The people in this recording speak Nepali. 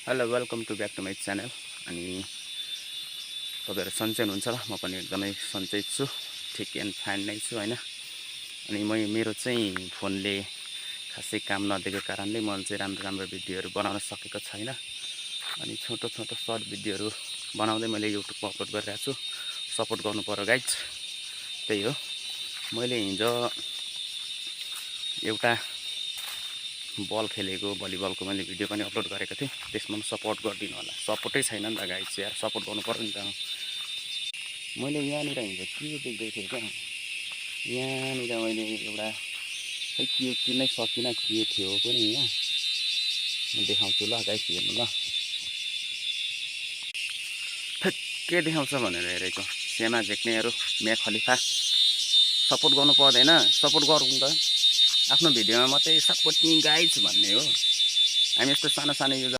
Hello welcome to back to my channel. अनि तपाईँहरू सन्चै हुनुहुन्छ र म पनि एकदमै सन्चै छु, ठिक एन्ड फाइन नै छु होइन। अनि मेरो चाहिँ फोनले खासै काम नदिएको कारणले म चाहिँ राम्रो भिडियोहरू बनाउन सकेको छैन। अनि छोटो सर्ट भिडियोहरू बनाउँदै मैले युट्युबमा अपलोड गरिरहेको छु। सपोर्ट गर्नु पर्यो गाइज। त्यही हो, मैले हिजो एउटा बल खेलेको भलिबलको मैले भिडियो पनि अपलोड गरेको थिएँ। त्यसमा पनि सपोर्ट गरिदिनु होला। सपोर्टै छैन नि त गाइज, यार सपोर्ट गर्नु पर्यो नि त। मैले यहाँनिर हिजो के देख्दै थिएँ क्या, यहाँनिर मैले एउटा खै के किन्नै सकिनँ, के थियो पनि यहाँ म देखाउँछु ल गाइज, हेर्नु ल। के देखाउँछ भनेर हेरेको, सेमा झेक्नेहरू मिया खलिफा। सपोर्ट गर्नु पर्दैन, सपोर्ट गरौँ त। आफ्नो भिडियोमा मात्रै सपोर्ट नि गाइज भन्ने हो। हामी यस्तो सानो युजर